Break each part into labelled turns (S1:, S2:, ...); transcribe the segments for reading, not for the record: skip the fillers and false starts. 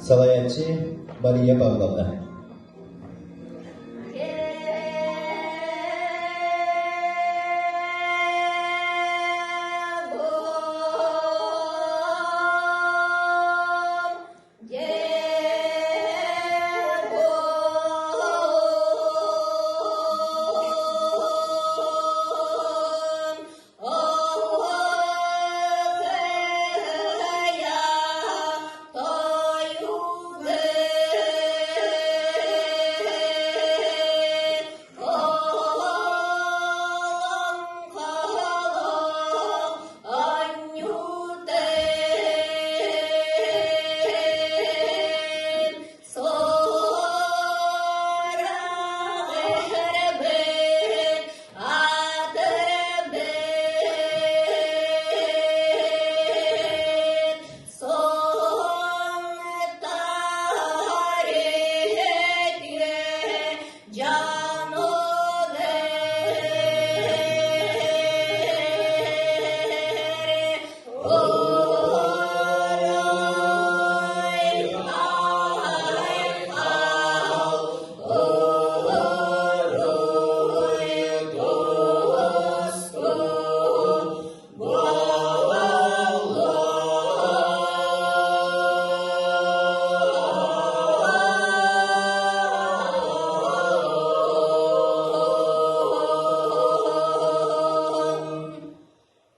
S1: Салайааччы Мария Павловна.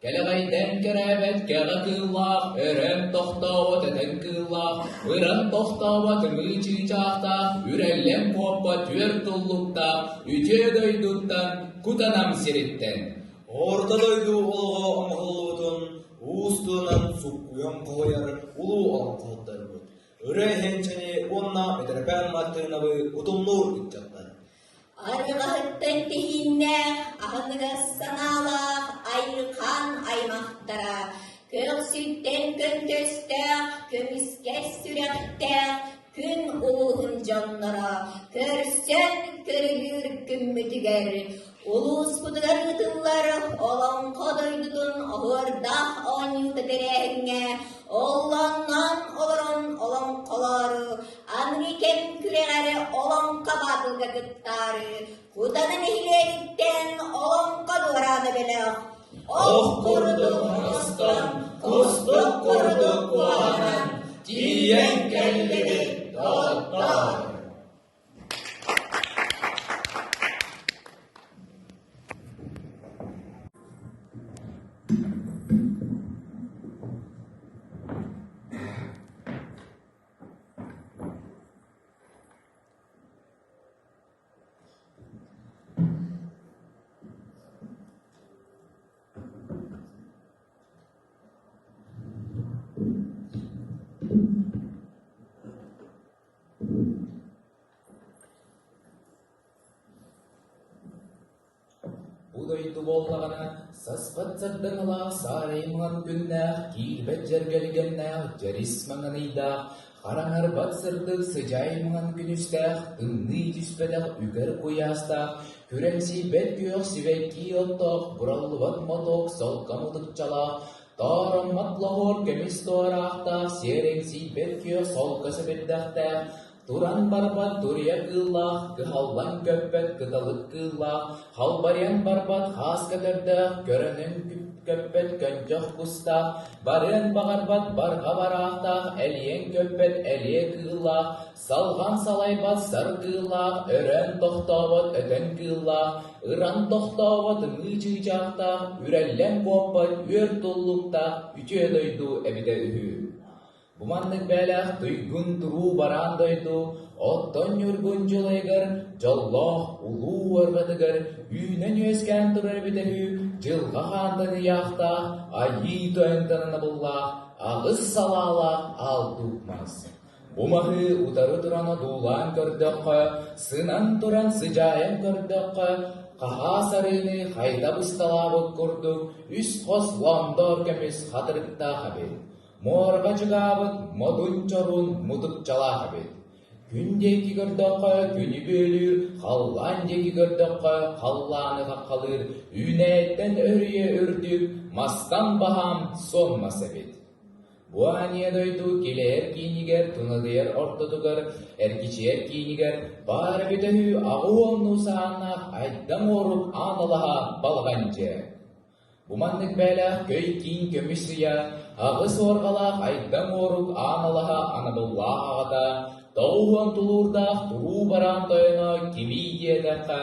S2: Кэлэҕэйдэн кэрээбэт кэҕэ кыыллаах, өрөн тохтообот этэн кыыллаах, ыран тохтообот ымыы чыычаахтаах, үрэллэн куоппат түөрт туллуктаах, үтүө дойдуттан, кутанам сириттэн.
S3: Орто дойду олоҕо оҥоһуллубутун уус тылынан суккуйан хоһуйар улуу олоҥхоһуттарбыт, ырыа иһэнчэни уонна Бэтэрэпээн Мартыынабы утумнуур ыччаттар.
S4: Арҕаһыттан тэһииннээх, аһыныгас санаалаах айылҕан аймахтара, көхсүттэн көнтөстөөх, көмүскэс сүрэхтээх күн улууһун дьонноро көрсөн көрүлүүр күммүтүгэр улууспутугар ыытыллар Олоҥхо дойдутун оһуордаах оонньуута тэрээһиҥҥэ оллоннон олорон олоҥхолоору аныгы кэм күрэҕэр Олоҥхо баатылга кыттаары Кутана нэһилиэгиттэн Олоҥхо дуораана бөлөх
S2: Ох курдук оҥостон, кустук курдук куоһанан, тиийэн кэллибит, доҕоттоор! Бу дойду буоллаҕына, саспат сардаҥалаах саарай маҥан күннээх, киирбэт дьэргэлгэннээх, дьэрис маҥан ыйдаах, хараҥарбат сырдык сыдьаай маҥан күнүстээх, тымныы түспэтэх үгэр куйаастаах, күрэҥсийбэт күөх сибэкки оттоох, бураллыбат мотуок солко мутукчалаах, тоороммот лоһуор көмүс туораахтаах, сиэрэҥсийбэт күөх солко сэбирдэхтээх, Туран барбат туруйа кыыллаах, кыһаллан көппөт кыталык кыыллаах, халбарыйан барбат хааска төрдөөх, көрөнөн көппөт көнтөх кустаах, барыан баҕарбат барҕа бараахтаах, элиэн көппөт элиэ кыыллаах, салҕан салайбат сар кыыллаах, өрөөн тохтообот өтөн кыыллаах, ыран тохтообот ымыы чыычаахтаах, үрэллэн куоппат үөр туллуктаах үтүө дойду эбитэ үһү. Бу маннык бээлээх туйгун туруу бараан дойду оттон Ньургун дьылайыгар дьоллоох улуу уорҕатыгар үүнэн-үөскээн турар эбитэ үһү дьылҕа хаантан ыйаахтаах айыы тойонтон анабыллаах аҕыс салаалаах аал дууп мас. Бу маһы утары туран одуулаан көрдөххө, сынан туран сыдьаайан көрдөххө, хаһаас арыыны хайда бысталаабыт курдук үс хос лондор көмүс хатырыктаах эбит. Муораҕа чугаабыт модун чоруун мутукчалаах эбит. Күн диэки көрдөххө күнү бүөлүүр, халлаан диэки көрдөххө халлааны хаххалыыр, үүнээйиттэн өрүйэ үрдүк, мастан баһаам суон мас эбит. Бу аанньа дойду килэйэр киинигэр, тунадыйар ортотугар, эргичийэр киинигэр баар эбитэ үһү 80 сааннаах Айдаҥ Уорук аан алаһа балаҕан дьиэ. Бу маннык бээлээх көй киин көмүс ыйа, аҕыс уорҕалаах Айдаҥ Уорук аан алаһа анабыллаах аҕата, 90 тулуурдаах туруу бараан тойоно кимий диэтэххэ,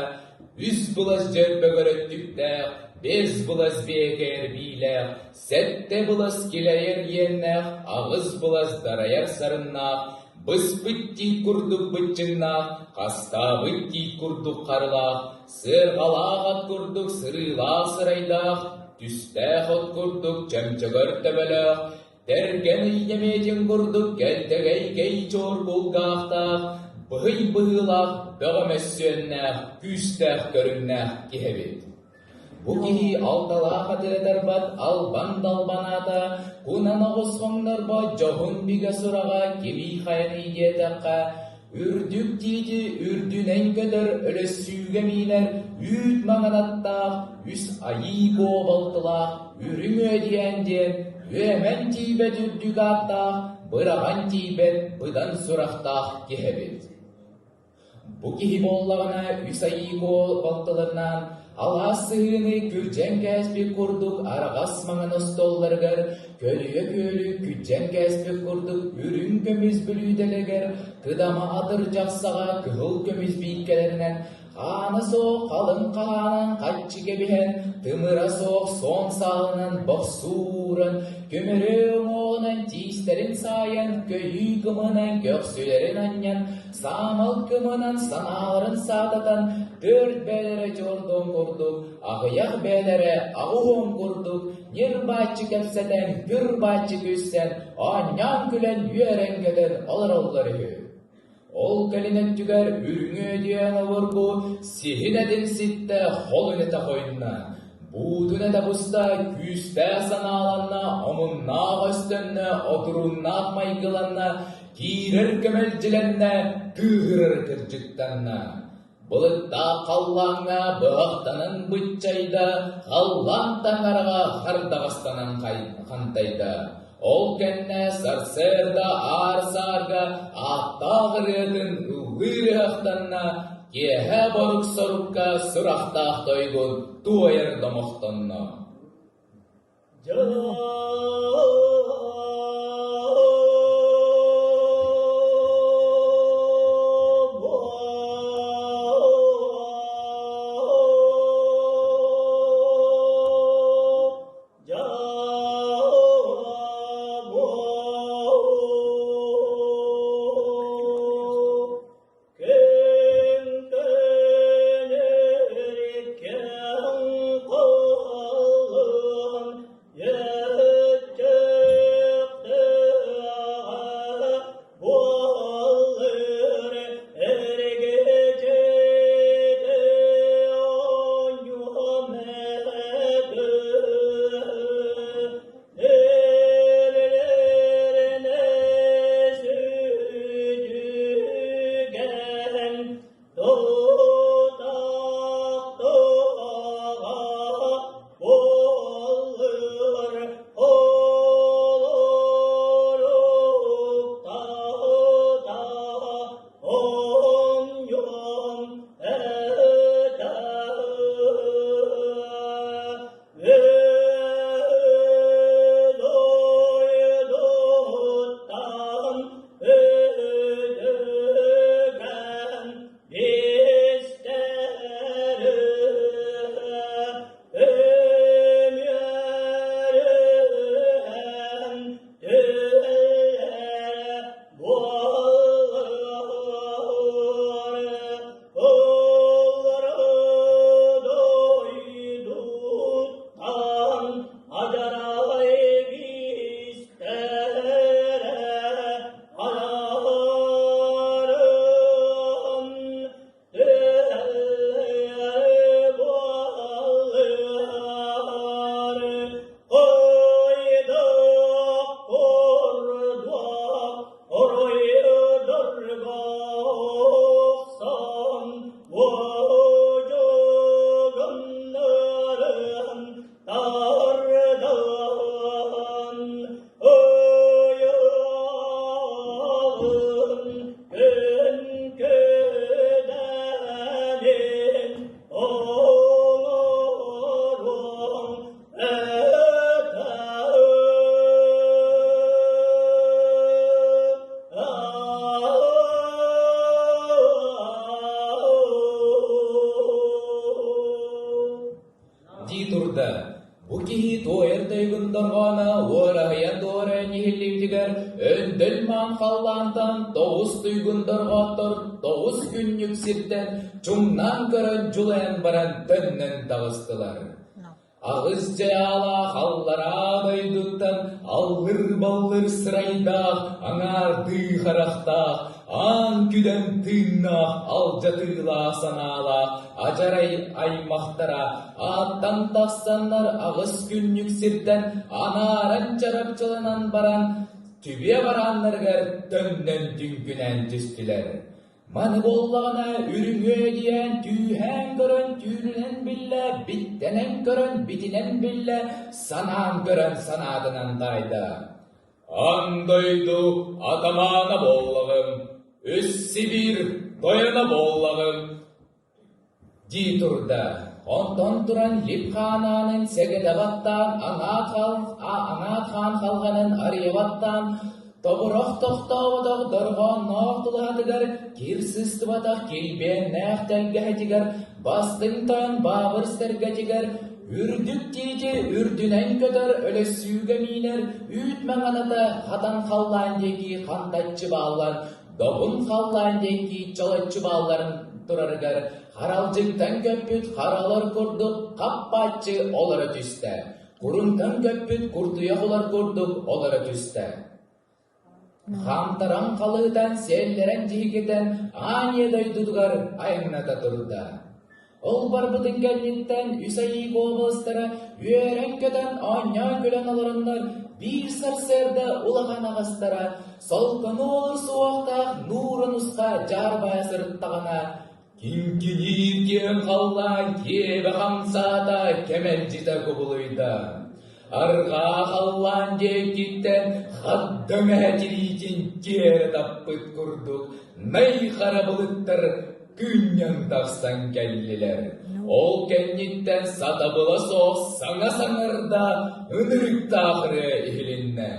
S2: үс былас дьөрбөгөр өттүктээх, биэс былас биэкэр биилээх, сэттэ былас килэйэр иэннээх, аҕыс былас дарайар сарыннаах, быспыт тиит курдук быччыҥнаах, хастаабыт тиит курдук харылаах, сыарҕалаах ат курдук сырыылаах сырайдаах, түстээх от курдук чөмчөгөр төбөлөөх, тэргэн ыйдэмиэтин курдук кэлтэгэй кэй чуор кулгаахтаах, быһый быһыылаах бөҕө мөссүөннээх, күүстээх көрүҥнээх киһи эбит. Бу киһи алталаах атыатарбат албан далбанаата, кунан оҕус хоҥнорбот дьоһун бигэ сураҕа кимий хайаный диэтэххэ, үрдүк тиити үрдүнэн көтөр өлөссүүгэ миинэр үүт маҥан аттаах, үс айыы куобалтылаах үрүҥ үөдүйээн диэн үөмэн тиийбэт үрдүк ааттаах, быраҕан тиийбэт быдан сурахтаах киһи эбит. Бу киһи буоллаҕына үс айыы балтыларынаан алаас сыһыыны күрдьэн кээспит курдук араҕас маҥан остуолларыгар, көлүйэ күөлү күрдьэн кээспит курдук үрүҥ көмүс бүлүүдэлэригэр, кыдама атырдьах саҕа кыһыл көмүс бииккэлэринэн хаана суох халыҥ хаһаанан хаччы кэбиһэн, тымыра суох суон саалынан бохсууран, көмөрө уҥуоҕунан тиистэрин саайан, көйүү кымынан көхсүлэрин анньан, Саамал кымынан санааларын саататан, түөрт бээлэрэ дьордон курдук, аҕыйах бээлэрэ аҕуһун курдук, ньир-бааччы кэпсэтэн, күр-бааччы күссэн, оонньоон күлэн үөрэн-көтөн олороллор үһү. Ол кэлин өттүгэр үрүҥү диэн обургу сиһин этин ситтэ холун этэ хойунна, буутун этэ буста күүстээх санааланна, омуннаах өстөннө, одурууннаах майгыланна, Киирэр кэмэлдьилэннэ, кыыһырар кырдьыктанна. Былыттаах халлааҥҥа быһахтанан быччайда, халлаан таҥараҕа хардаҕастанан хантайда. Ол кэннэ сарсыарда аар-саарга ааттаах ырыатын ыллыыр ыһыахтанна, киэһэ борук-сорукка сурахтаах тойгун туойар домохтонно.
S5: Yeah.
S2: дорҕооно уораһыйан дуорайан иһиллибитигэр өндөл маан халлаантан тоҕус туйгун дорҕооттор тоҕус күннүк сиртэн чуҥнаан көрөн дьулайан баран төннөн таҕыстылар. Аҕыс дьайаалаах аллараа дойдуттан аллыр-баллыр сырайдаах, аҥаардыы харахтаах, аан күдэн тыыннаах, алдьатыылаах санаалаах адьарай аймахтара ааттан тахсаннар аҕыс күннүк сиртэн анааран чарапчыланан баран түбүө барааннарыгар төннөн түҥкүнээн түстүлэр. Маны буоллаҕына үрүҥүө диэн түүһээн көрөн түүнүнэн биллэ, биттэнэн көрөн битинэн биллэ, санаан көрөн санаатынан таайда. Аан дойду атамаана буоллаҕым, үс Сибиир тойоно буоллаҕым, дии турда. Онтон туран Лип хаанаанын сэгэтэ баттаан, аҥаат хаан халҕанын арыйа баттаан, тобурах тохтооботох дорҕоонноох тулаһатыгар кир сыстыбатах килбиэннээх тэлгэһэтигэр, бастыҥ тойон баабыр сэргэтигэр, үрдүк тиити үрдүнэн көтөр өлөссүүгэ миинэр үүт маҥаната хатан халлаан диэки хантаччы бааллан Добун халлаан диэки чолоччу баалларын турарыгар харалдьыктан көппүт харалар курдук хаппааччы олоро түстэ. Курунтан көппүт куртуйах улар курдук олоро түстэ. Хаамтаран халыытан, сиэллэрэн дьиһигитэн Ааньа дойдутугар айанната турда. Ол барбытын кэнниттэн үс айыы уобаластара үөрэн-көтөн, оонньоон-күлэн олороннор биир сарсыарда улахан аҕастара солкону олор суохтаах нуурун-усха дьаарбайа сырыттаҕына киҥкиниир киэҥ халлаан киэбэ хамсаата, кэмэлдьитэ кубулуйда. Арҕаа халлаан диэкиттэн хагдаҥ эһэ тириитин тиэрэ таппыт курдук най хара былыттар кыынньан тахсан кэллилэр. Ол кэнниттэн сатабыла суох саҥа саҥарда, ынырыктаах ырыа иһилиннэ.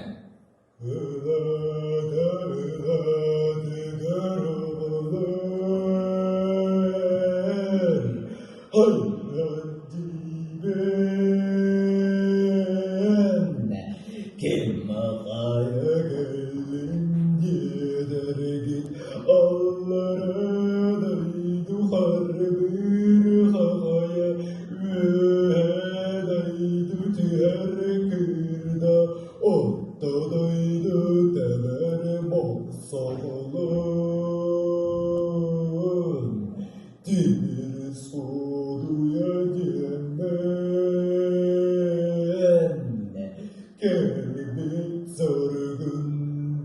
S1: Ким хайа кэллин диэтэргит аллара дойду харбыыр хахайа үөһэ дойду түһэр кыырда Орто дойду тэбэр мохсоҕолун тимир суодуйа диэммин кэлбит саргын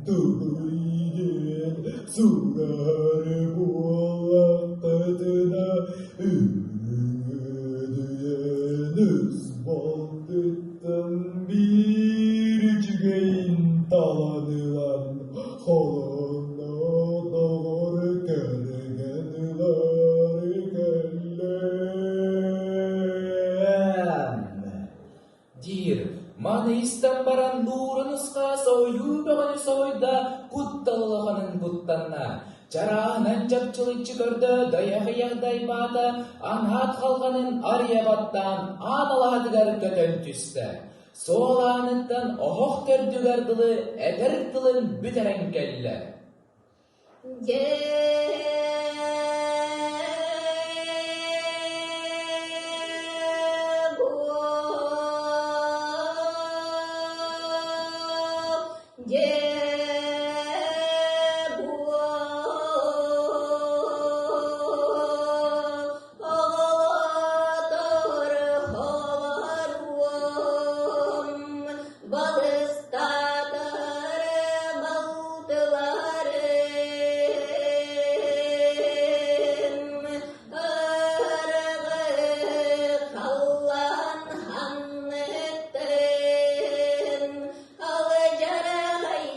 S1: тугуй диэн сураһар буоллаххытына үрүҥүдүйэн үс балтыттан биир үчүгэйин талан ылан холонно доҕор кэргэн ылар кэллээн
S2: диир. Маны истэн баран Нуурун ысхаас ойуу бөҕөнү соһуйда, куттал улаханын куттанна. Чарааһынан чапчылыччы көрдө, дайахыйах дайбаата, анһаат халҕанын арыйа баттаан, аан алаһатыгар көтөн түстэ. Суол ааныттан оһох төрдүгэр дылы этэр тылын бүтэрэн кэллэ.
S4: Дьэ Балыстаатар балтыларым аргы халлаан ханныттын алдьархай.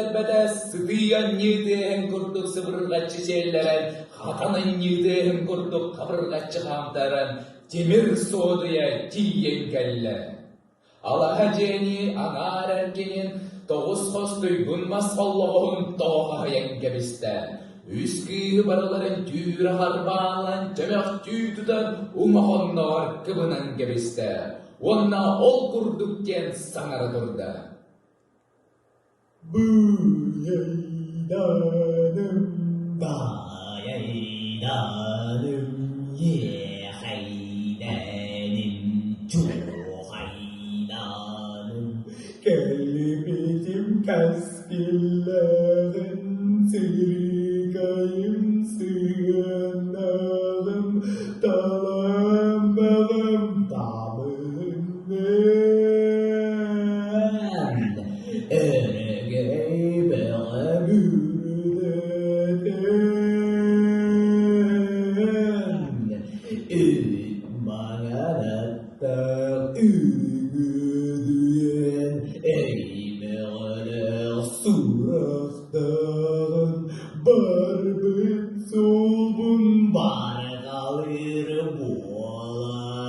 S2: ситтэрбэтэ, сытыы анньыы тыаһын курдук сыбырҕаччы сиэллэрэн, хатан анньыы тыаһын курдук хабырҕаччы хаамтаран, тимир суодуйа тиийэн кэллэ. Алаһа дьиэни аҥаар эркинин тоҕус хос туйгун мас холлоҕоһун тоҕо хаһыйан кэбистэ. Үс кыыһы барыларын түүрэ харбаалан чөмөхтүү тутан уҥа хонноҕор кыбынан кэбистэ уонна ол курдук диэн саҥара турда.
S1: Быйайданым, даайайданым, иэхэйдээним, чуохайданым, кэлбитим кэскиллээҕин, сырыкайым сыһыаннааҕым, талааммаҕым табылынным. Өрөгөй бөҕө бүрүлэтэн, Үүт маҥанаттан үрүҥүдүйэн, Эймэҕэлээх сурахтааҕын барбыт суолбун барҕалыыр буолайаҕыный?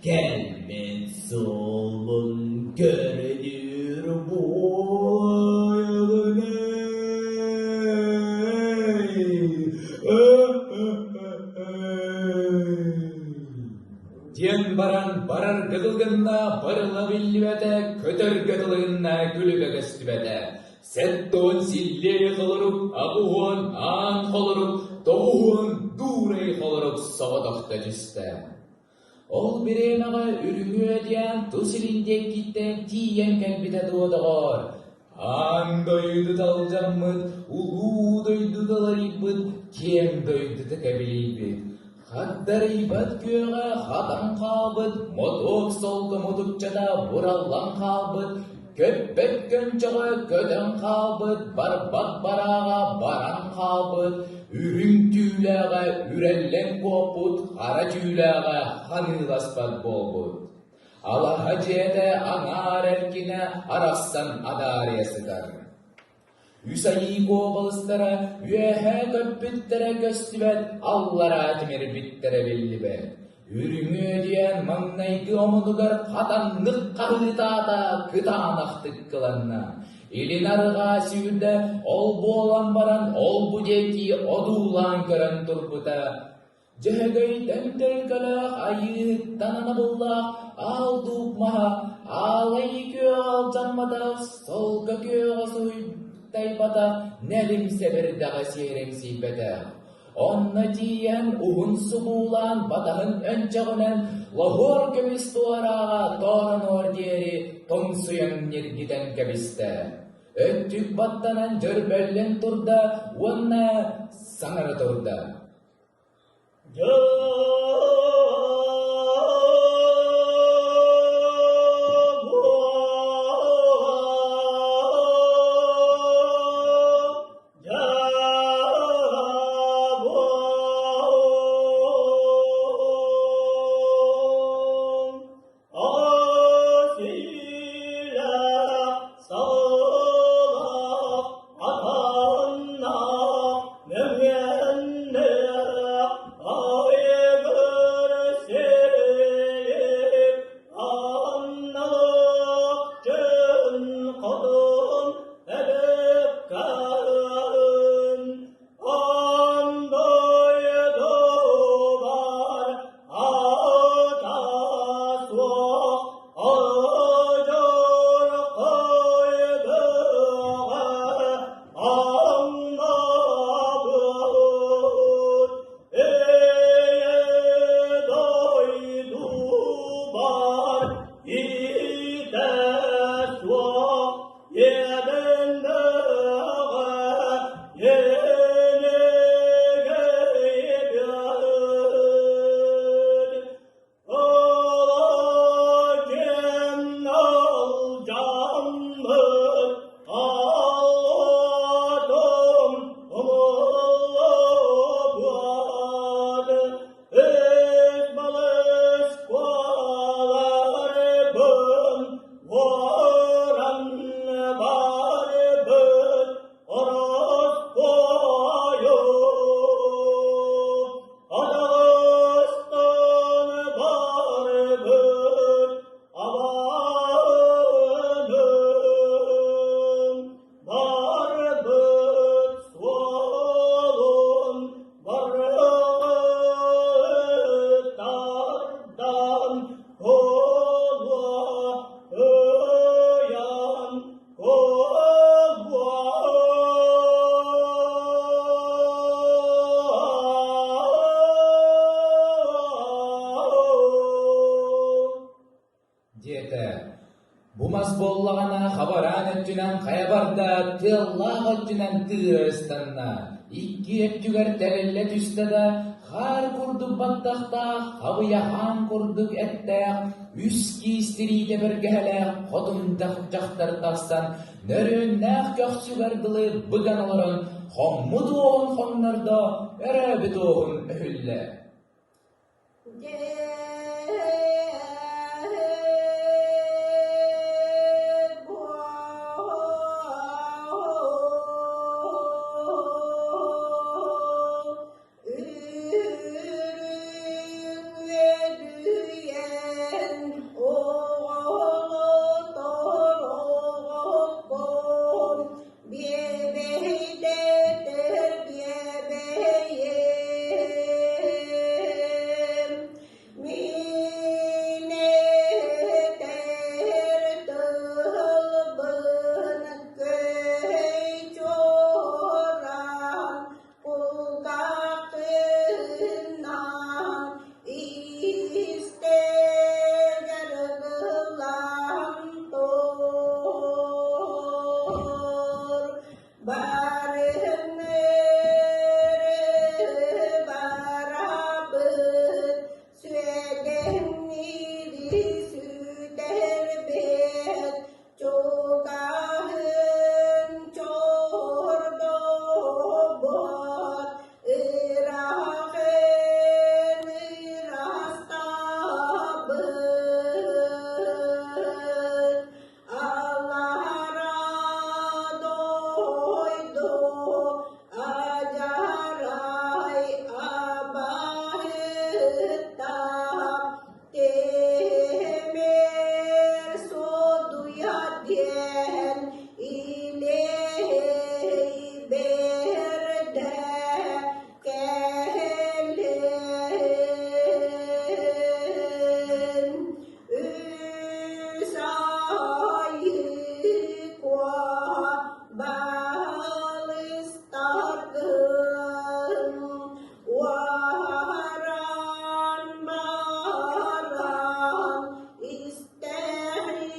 S1: Кэлбит суолбун көрдүүр буолайаҕыный?
S2: Диэн баран барарга дылы барыла биллибэтэ, көтөргө дылы күлүгэ көстүбэтэ. 70 силлиэ холорук, 80 аан холорук, 90 дуурай холорук соҕотохто түстэ. Ол бириэмэҕэ Үрүҥүө диэн тус илин диэкиттэн тиийэн кэлбитэ дуо, доҕоор? Аан дойду алдьаммыт, улуу дойду далайбыт, киэҥ дойдута кэбилийбит. Хагдарыйбат күөҕэ хатан хаалбыт, мотуок солко мутукчата бураллан хаалбыт, көппөт көнчөҕө көтөн хаалбыт, барбат барааҕа баран хаалбыт, үрүҥ түүлээҕэ үрэллэн куоппут, хара түүлээҕэ ханыыласпат буолбут. Алаһа дьиэтэ аҥаар эркинэ арахсан адаарыйа сытар. Үс айыы куобалыстара үөһээ көппүттэрэ көстүбэт, аллараа тимирбиттэрэ биллибэт. Үрүҥүө диэн маҥнайгы омунугар хатаннык хаһыытаата, кытаанахтык кыланна. Илин арҕаа сүүрдэ, ол буолан баран ол-бу диэки одуулаан көрөн турбута. Дьөһөгөйтөн төлкөлөөх айыыһыттан анабыллаах аал дууп маһа аалай күөҕэ алдьамматах, солко күөҕэ суһуйтайбатах, нэлим сэбирдэҕэ сиэрэҥсийбэтэх. Онно тиийэн уһун субуулаан батаһын өнчөҕүнэн лоһуор көмүс туорааҕа тооронуор диэри тоҥсуйан ньиргитэн кэбистэ. Өттүк баттанан дьөрбөллөн турда уонна саҥара турда. буоллаҕына хабараан өттүнэн хайа барда, тыаллаах өттүнэн тыыра ыстанна. Икки өттүгэр тэриллэ түстэ да, хаар курдук баттахтаах, хабыйахан курдук эттээх, үс киис тириитэ бэргэһэлээх хотун дьахтар тахсан, нөрүөннээх көхсүгэр дылы быган олорон, хоммут уоһун хоннордо, өрөөбүт уоһун өһүллэ.
S4: Биэбэйдэтэр биэбэйим, мин этэр тылбын көй чуораан кулгааххынан истэ дьарыгылаан тур. Барыһыннары барабыт, сүөдэҥнири сүтэрбит, чугаһын чордобот, ыраахын ырастабыт. Аллара дойду адьарай абаһыта тимир содуйа диэн илэй бэрдэ кэлин. Үс айыкуа балыстаргын уаран баран истэхинэ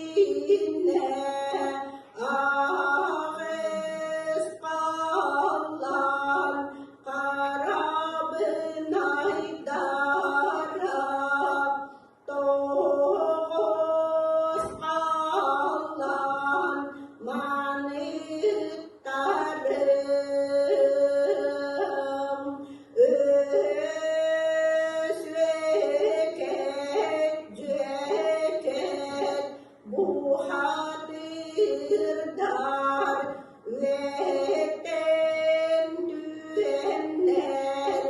S4: аҕыс халлаан харабынайдара Тоҕус халлаан маныттарым, өс үөкэт дьүөкэт бухатыырдар үөттэн түһэннэр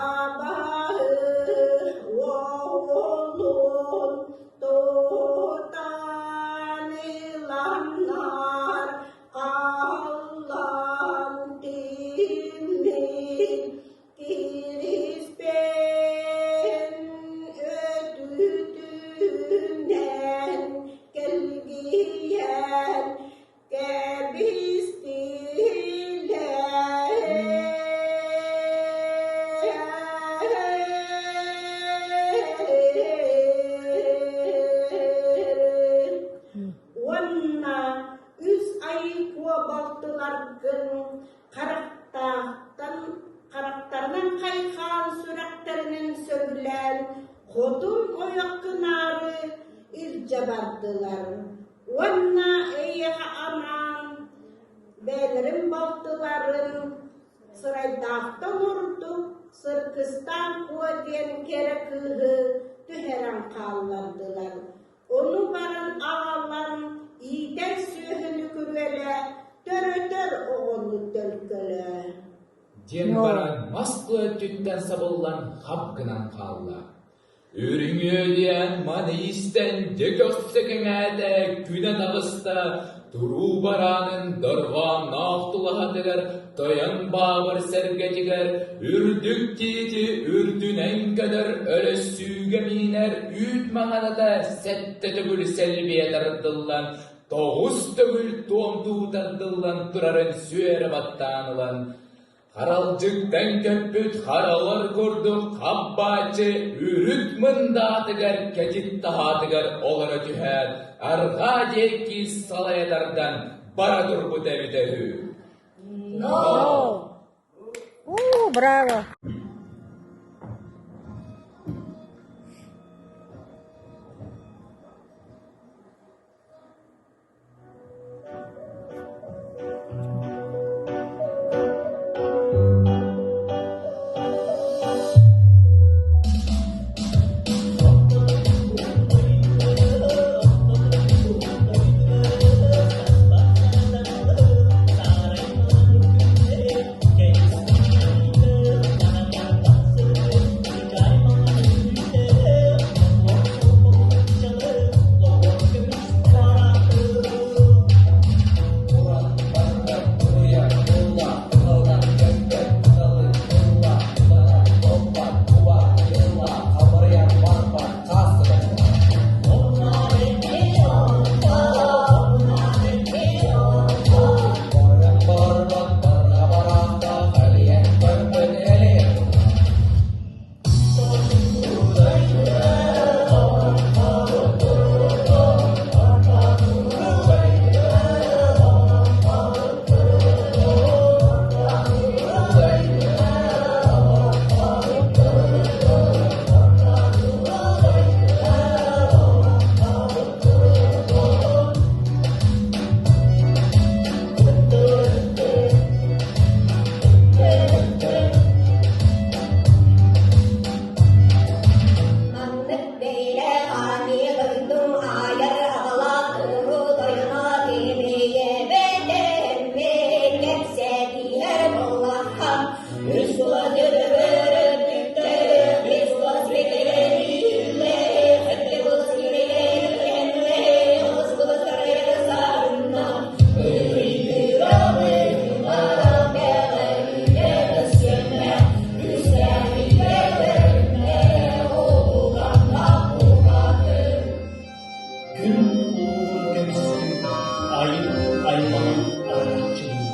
S4: абаһы уолун тутан ыланнар халлаан тимир кириспэн өтүтүнэн кэлгийэн Кэбистилэр Уонна үс ай куобалтыларгын харахтаахтан харахтарынан хайхаан сүрэхтэринэн сөбүлээн хотун ойох гынаары илдьэ бардылар Уонна эйиэхэ анаан бэйэлэрин балтыларын сырайдаахтан ордук Сыркыстаан Куо диэн кэрэ кыыһы түһэрэн хааллардылар. Ону баран аҕалан иитэр сүөһүнү күрүөлэ, төрөтөр оҕону төлкөлөө.
S2: Диэн баран мас тыа өттүттэн сабыллан хап гынан хаалла. Үрүҥүө маны истэн дьэ көхсө кэҥээтэ, күнэ таҕыста, туруу бараанын дорҕоонноох тулаһатыгар тойон баабыр сэргэтигэр үрдүк тиити үрдүнэн көтөр өрөссүүгэ миинэр үүт маҥаната сэттэ төгүл сэлбийэ тардыллан, тоҕус төгүл туомтуу тардыллан турарын сүөрэ баттаан ылан, Харалдьыктан көппүт харалар курдук хаппааччы үрүт мындаатыгар кэтит таһаатыгар олоро түһээт, арҕаа диэки салайа тардан бара турбута эбитэ үһү.
S4: No! Уу, браво!
S5: Маннык бэйэлээх аанньа дойдум аайар аҕалаах ууру тойоно кимиэбэтэммин кэпсэтиһэр буоллахха үс уон өрөбүттэр үс уон ситэрэлииллэр икки уон сирэлэркэннэр оҕус куластарыгар сарынна
S1: Күн уһун көмүскүү, айыы аймаҕын араҥаччылыы,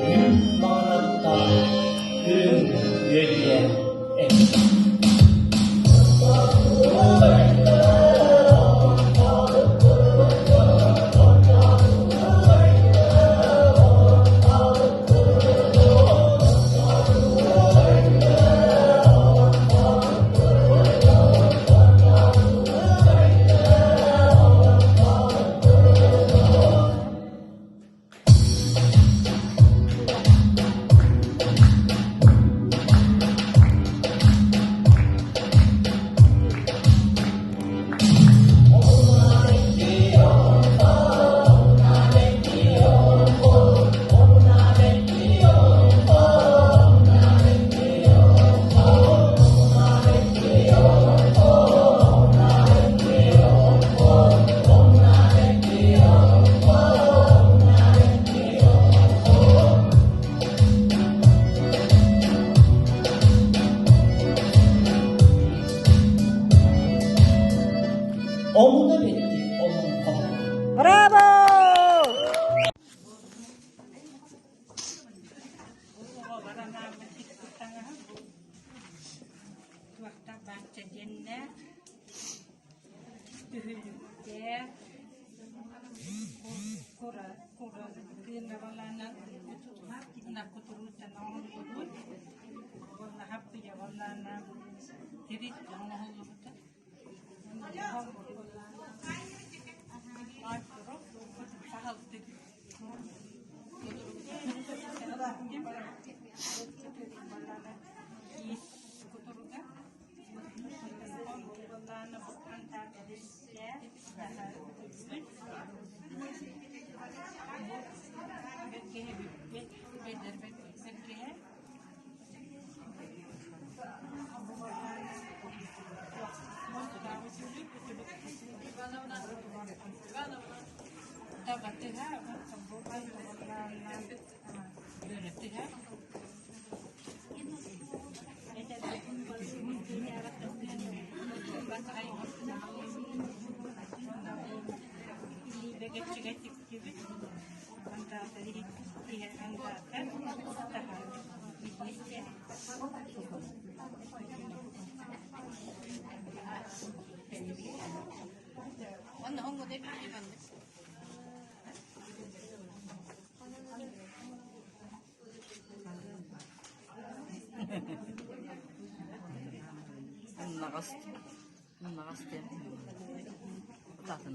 S1: үрүҥ маҥан аттаах, үрүҥ үөдүйэ эбит. Омуна бетти олоҥхо.
S4: Браво!
S6: Сымнаҕас, сымнаҕас диэн атын